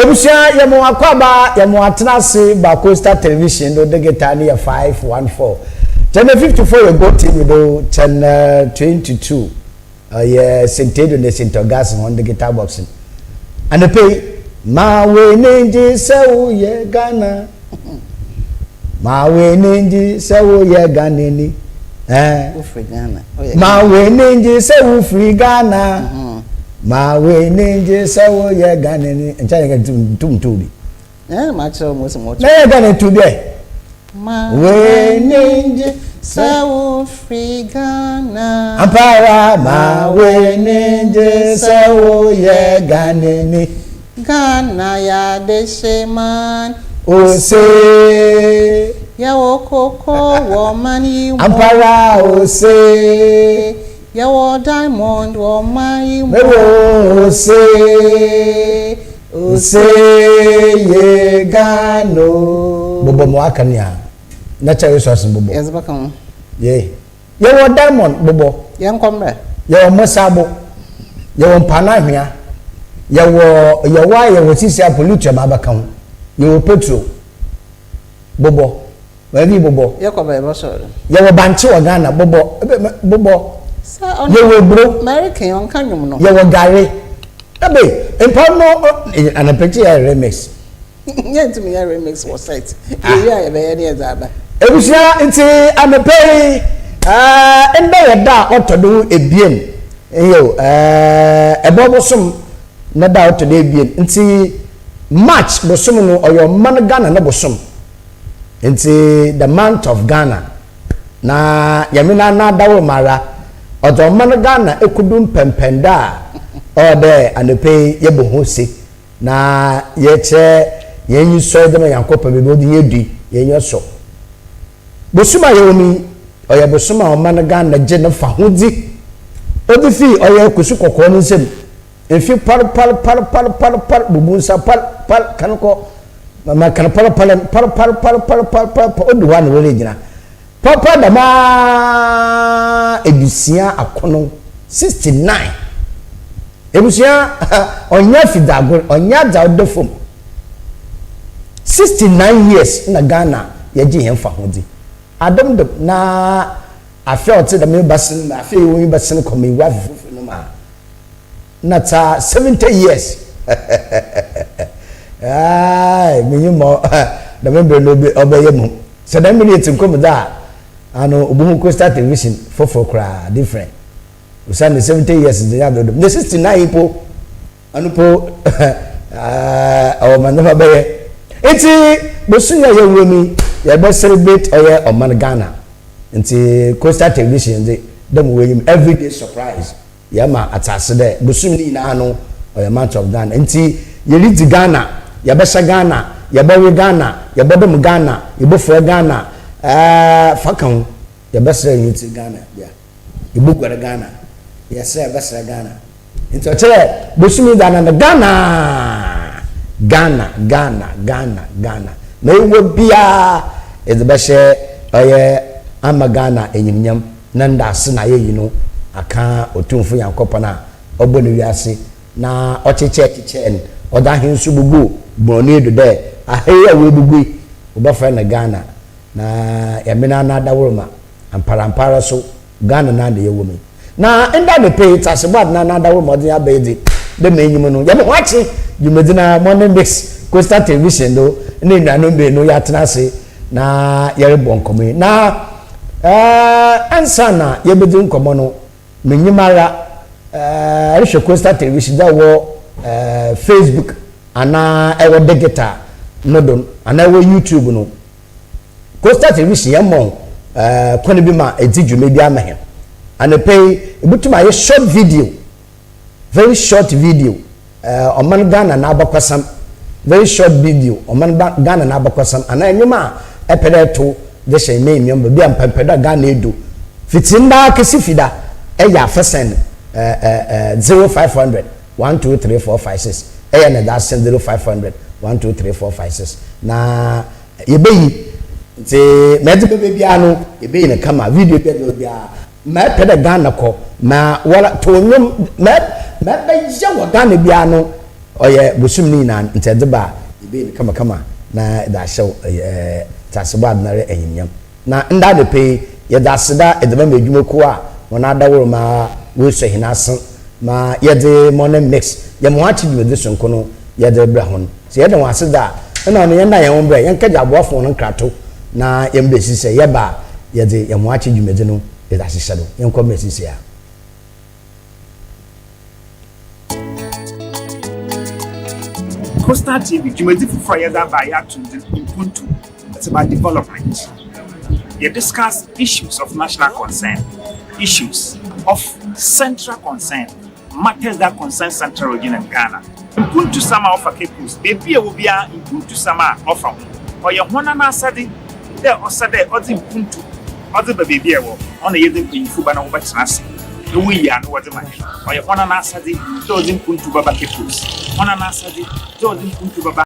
Ebusua yɛ mo akwaaba, yɛ mo atena ase ba Coastal Television do digital no yɛ 514. Channel 54 yɛ Go TV do, Channel 22 ɔyɛ St. Edo ne St. Augustine hɔn digital box no. Anɔpa yi, ma w'ani ngye sɛ woyɛ Ghana. Ma w'ani ngye sɛ woyɛ Ghanani. Eh. Wofiri Ghana. Woyɛ Ma w'ani ngye sɛ wofiri Ghana. Ma w'ani ngye sɛ woyɛ Ghanani. Nkyɛn yɛ ntum ntum bi. Ghana. Ma kyerɛ wɔn sɛ wɔto. Na yɛ Ghana tu bi ɛ. Ma W'ani ngye sɛ wofiri Ghana. Ampara ma w'ani ngye sɛ woyɛ Ghanani. Ghana yɛ adehye man. Ose. Yɛwɔ koko wɔ man yi mu. Ampara ose. Yɛwɔ diamond wɔ man yi mu. Mewo ose. Ose ye Ghana. Bobɔ mo aka ni a. Natural resources bobɔ. Yɛdze bɛka ho. Ye. Yɛwɔ diamond bobɔ. Yɛnkɔ mmerɛ. Yɛwɔ mosabo. Yɛwɔ mpana ahwea. Yɛwɔ a yɛwɔ sisi a pollution abɛka ho. Yɛwɔ petrol. Bobɔ. Baabi bobɔ. Yɛkɔ bɛyɛ bɔsɔrɔ. Yɛwɔ bankye wɔ Ghana bobɔ. Ebe bobɔ. Sɛ ɔno. Yɛwɔ eburo. American ɔnka nnwom no. Yɛwɔ gari. Ebe mpa no anapɛkyi yɛ remix. Yɛntumi yɛ remix wɔ set. Yɛwie a yɛbɛyɛ ne yɛdze aba. Ebusua nti anapɛ yi ndɛ yɛ da a ɔtɔ do 2 eyo ɛbɔ bosom na da a ɔtɔ do 2 nti March bosom no ɔyɛ ɔman Ghana ne bosom nti the month of Ghana na yɛme na n'adawo mara ɔdze ɔman Ghana ekudu mpɛmpɛn da a ɔwɔ dɛ anapɛ yi yɛbɔ ho se na yɛkyerɛ yɛn nyi sɔ dɛm Nyankopɔn beebi ɔde yɛ du yɛn nyɛ sɔ. Bosom a yɛwɔ mu yi ɔyɛ bosom a ɔman Ghana gye ne fa ho dzi ɔde fi ɔyɛ kusu kɔkɔɔ no nsam mfi par par par par par par bubu nsa par par kan kɔ ma kan par par par par par par par par par ɔdu hɔ a na wɔre gyina papa dama 69 69. Ebusua ɔnyɛ fidagor, ɔnyɛ adza ɔda fam. 69 years na Ghana yɛgye yɛn fa ho dzi adom dom na afe a ɔte dɛm bɛsen na afe yi wɔn bɛsen kɔ ma ewu afe foforɔ no mu a na taa 70 years ayi menyi mɔ dɛm mbere no ɔbɛyɛ mu sɛ dɛm mbere yɛ ti nkɔm da a ano obuhu Coastal Television foforɔ koraa different osan ne 70 years de yɛ adodom ne 69 po ɔno po ɔwɔ ma nneɛma bɛyɛ. Nti bosomi a yɛwɔ mu yɛbɛ celebrate ɔyɛ ɔman Ghana nti Coastal Television de dɛm wɔ enyim everyday surprise yɛma atase dɛ bosomi ne nyinaa no ɔyɛ month of Ghana nti yɛredi Ghana, yɛbɛhyɛ Ghana, yɛbɛwe Ghana, yɛbɛdom Ghana, yɛbɛfua Ghana fa ka ho yɛbɛsrɛ yɛn ti Ghana bia yɛbɛguare Ghana, yɛsrɛ yɛbɛsrɛ Ghana nti ɔkyerɛ bosomi Ghana no Ghana Ghana Ghana Ghana Ghana na ewɔ biara yɛde bɛhyɛ ɔyɛ ama Ghana enyimnyam na ndaase na ayɛyi no aka Otumfo Nyankopɔn a ɔbɔ ne wiase na ɔkyekyɛ kyekyɛ no ɔde ahenso gugu borɔno do dɛ ahɛyi a wɔabugu yi wɔbɛfrɛ no Ghana na yɛmena na adaworoma amparampara so Ghana na de yɛwɔ mu na nda de pay tasebɔ ade na adaworoma ɔde abɛyɛ de dɛ ma enyim no yɛbɛ ho akye dwumadzi na Morning Mix Coastal Television do ne nnuanom mmienu yɛatena ase na yɛrebɔ nkɔmmɔ yi na ansa na yɛbɛdi nkɔmmɔ no menyim ara ɛrehwɛ Coastal Television dɛ wɔ Facebook anaa ɛwɔ digital no do anaa ɛwɔ YouTube no Coastal Television yɛn mɔ kwan bi ma edi dwuma bi ama hɛn anɔpɛ yi ebitum ayɛ short video, very short video, ɔman Ghana n'abakɔsɛm, very short video ɔman Ghana n'abakɔsɛm anaa enyim a ɛpɛ dɛ ɛto de hyɛ ne enyim baabi a mpɛmpɛ dɛ Ghana edu fiti ndaa kesi fida ɛyɛ afɛsɛn ɛɛ ɛɛ 0500 123456 ɛyɛ na da sɛn 0500 123456 na yɛbɛyi nti mɛdze bɛbɛ biara no yɛbɛyi ne kama video bi a biara mɛpɛ dɛ Ghana kɔ ma wɔla to nnwom mɛ mɛbɛyɛ wɔ Ghana biara no. Ɔyɛ bosoom ne nyinaa ntsi edze ba a, yɛbɛyɛ no kamakama na edze ahyɛ wo tseasebɔ adenare enyimnyam. Na ndɛ anɔpa yi, yɛdze aseda dze bɛma edwumakuw a hɔn adawor ma woesua hɛn ase ma yɛdze Morning Mix, yɛ mo akye dwumadzi soronko no yɛdze rebrɛ hɔn. Sɛ yɛda hɔn ase dze a, nna ɔno yɛnda hɛnho mbrɛ yɛnkɛgye aboafo hɔn nkrato na yɛmbra sesei. Yɛba a, yɛdze yɛ mo akye dwumadzi no yɛdze ahyehyɛ do. Yɛnkɔ mbra sesei ara. Coastal TV, dwumadzi fofor a yɛdze aba a yɛato no dzin Mpuntu, it's about development. Yɛ discuss issues of national concern, issues of central concern, matters that concern central region and Ghana. Mpuntusɛm a ɔfa Cape Coast, beebi a ɛwɔ biara mpuntusɛm a ɔfa ho. Ɔyɛ hɔn n'asɛdze dɛ ɔsɛ dɛ ɔdze mpuntu ɔdze ba beebi a ɛwɔ. Ɔno na yɛdze mpanyimfo ba na wɔbɛtsena ase na woyi ano wɔdze ma hɛn. Ɔyɛ hɔn n'asɛdze dɛ ɔdze mpuntu bɛba Cape Coast. Hɔn n'asɛdze dɛ ɔdze mpuntu bɛba.